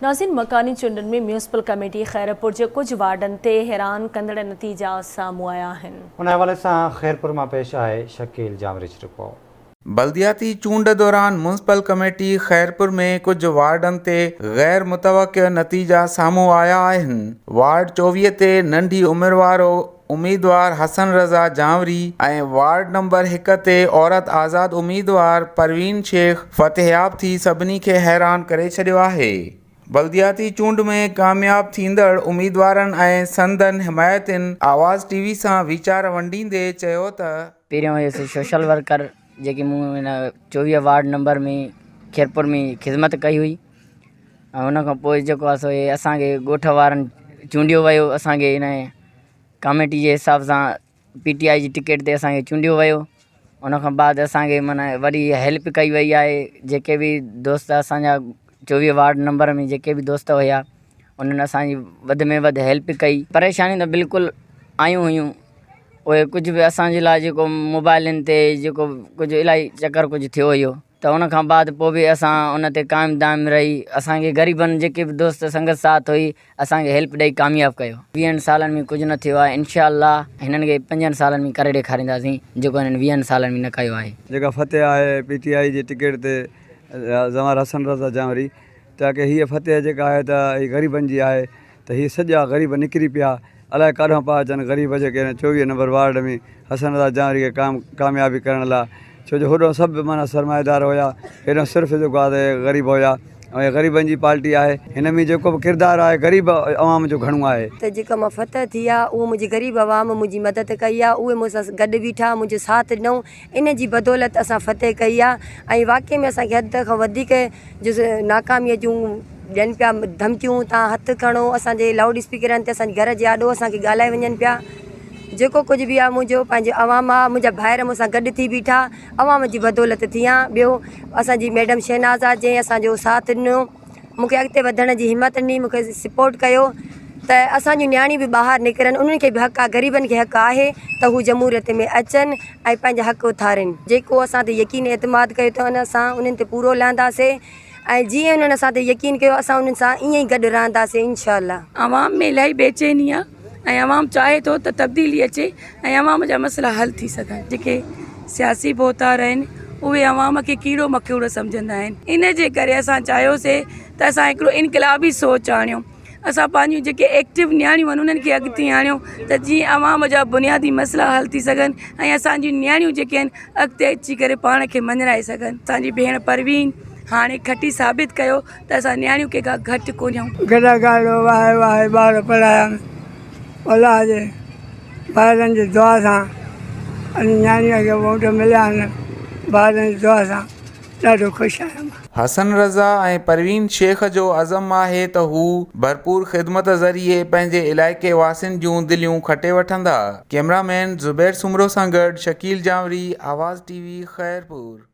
ناظرين مڪاني چونڊن ۾ ميونسپل ڪميٽي خيرپور جي ڪجهه وارڊن تي حيران ڪندڙ نتيجا سامهون آيا آهن. ان حوالي سان خيرپور مان پيش آهي شڪيل جامري جي رپورٽ. بلدياتي چونڊ دوران ميونسپل ڪميٽي خيرپور ۾ ڪجهه وارڊن تي غير متوقع نتيجا سامهون آيا آهن. وارڊ 24 تي ننڍي عمر وارو اميدوار حسن رضا جانوري ۽ وارڊ نمبر هڪ تي عورت آزاد اميدوار پروين شيخ فتحياب ٿي سڀني کي حيران ڪري ڇڏيو آهي. بلدياتي چونڊ ۾ ڪامياب ٿيندڙ اميدوارن ۽ سندن حمايتين آواز ٽي وي سان ويچار ونڊيندي چيو ته. پهريون هيس سوشل ورڪر جيڪي مون هن 24 وارڊ نمبر ۾ خيرپور ۾ خدمت ڪئي هئي ۽ ان کان پوء جيڪو آهي سو هي اسان کي ڳوٺ وارن چونڊيو ويو اسان کي هن ڪاميٽي جي حساب سان پي ٽي آء جي ٽڪيٽ تي اسان کي چونڊيو ويو ان کان بعد اسان کي معنيٰ وڏي هيلپ ڪئي وئي آهي جيڪي به دوست اسان جا 24 وارڊ نمبر ۾ جيڪي به دوست هيا انهن اسان جي وڌ ۾ وڌ هيلپ ڪئي پريشانيون ته بلڪل آيون هيون اهي ڪجهه به اسان جي لاء جيڪو موبائلن تي جيڪو ڪجهه الاهي چڪر ڪجهه ٿيو هيو ته ان کان بعد پوء به اسان ان تي قائم دائم رهي اسان کي غريبن جيڪي به دوست سنگت ساٿ هئي اسان کي هيلپ ڏئي ڪامياب ڪيو. ويهن سالن ۾ ڪجهه نه ٿيو آهي انشاء الله هنن کي پنجن سالن ۾ ڪري ڏيکارينداسين جيڪو هنن ويهن سالن ۾ نه ڪيو آهي. جيڪا فتح آهي پي ٽي آء جي ٽڪيٽ تي زنوار حسن رضا جانوري ته هيء فتح جيڪا آهي ته هي غريبن جي آهي ته هي سڄا غريب نڪري پيا، الائي ڪاڏانهن پيا اچن غريب جيڪي هن 24 نمبر وارڊ ۾ حسن رضا جانوري کي ڪام ڪاميابي ڪرڻ لاء ڇو جو هوڏانهن سڀ معنيٰ سرمائيدار هيا هيڏانهن صرف جيڪو آهي ته غريب هيا ۽ هي غريبن جي پارٽي آهي هن ۾ جيڪو به ڪردار آهي غريب عوام جو گهڻو آهي. ته جيڪا مان فتح ٿي آ اهو منهنجي غريب عوام منهنجي مدد ڪئي آ اهي مون سان گڏ بيٺا منهنجو ساٿ ڏنائون ان جي بدولت اسان فتح ڪئي آ ۽ واقعي ۾ اسان کي حد کان وڌيڪ جو ناڪاميء جون ڏين پيا ڌمڪيون تان هٿ کڻو اسان جي لائوڊ اسپيڪرن تي اسان جي گهر جي آڏو اسان کي ڳالهائي وڃن پيا جيڪو ڪجهه به آ منهنجو پنهنجو عوام آ منهنجا ڀائر مون سان گڏ ٿي بيٺا عوام جي بدولت ٿي آ ٻيو اسان جي ميڊم شهناز آ جنهن اسان جو ساٿ ڏنو مون کي اڳتي وڌڻ جي همت ڏني مون کي سپورٽ ڪيو ته اسان جون نياڻيون به ٻاهر نڪرن انهن کي به حق آ غريبن کي حق آهي ته هو جمهوريت ۾ اچن ۽ پنهنجا حق اٿارين. جيڪو اسان تي يقين اعتماد ڪيو ته ان اسان انهن تي پورو لهنداسين ۽ جيئن انهن اسان تي يقين ڪيو اسان انهن سان ائين ئي گڏ رهنداسين انشاء الله. عوام ۾ الاهي بيچيني آ ۽ عوام چاهي ٿو ته تبديلي اچي ۽ عوام جا مسئلا حل ٿي سگهن. جيڪي سياسي ڀوتار آهن اهي عوام کي ڪيڙو مڪوڙو سمجهندا آهن ان جي ڪري اسان چاهيوسي ته اسان هڪڙو انقلابي سوچ آڻيون. اسان پنهنجون جيڪي ايڪٽو نياڻيون آهن انهن کي اڳتي آڻيو ته جيئن عوام جا بنيادي مسئلا حل ٿي سگهن ۽ اسان جون نياڻيون جيڪي آهن اڳتي اچي ڪري پاڻ کي مڃرائي سگهن اسان جي ڀيڻ پروين هاڻي کٽي ثابت ڪيو ته اسان نياڻيون ڪنهن کان گهٽ ڪونهيون. گڏا گاڏو واهي واهي ٻار پڙهايم الله جي ڀائرن جي دعا سان اڄ نياڻيء کي ووٽ مليا آهن ڀائرن جي دعا سان ڏاڍو خوش آهيان مان. حسن رضا ۽ پروين شيخ جو عزم آهي ته هو ڀرپور خدمت ذريعي پنهنجي علائقي واسين جون دليون کٽي وٺندا. ڪئميرا مين زبير سومرو سان گڏ شڪيل جانوري، آواز ٽي وي، خيرپور.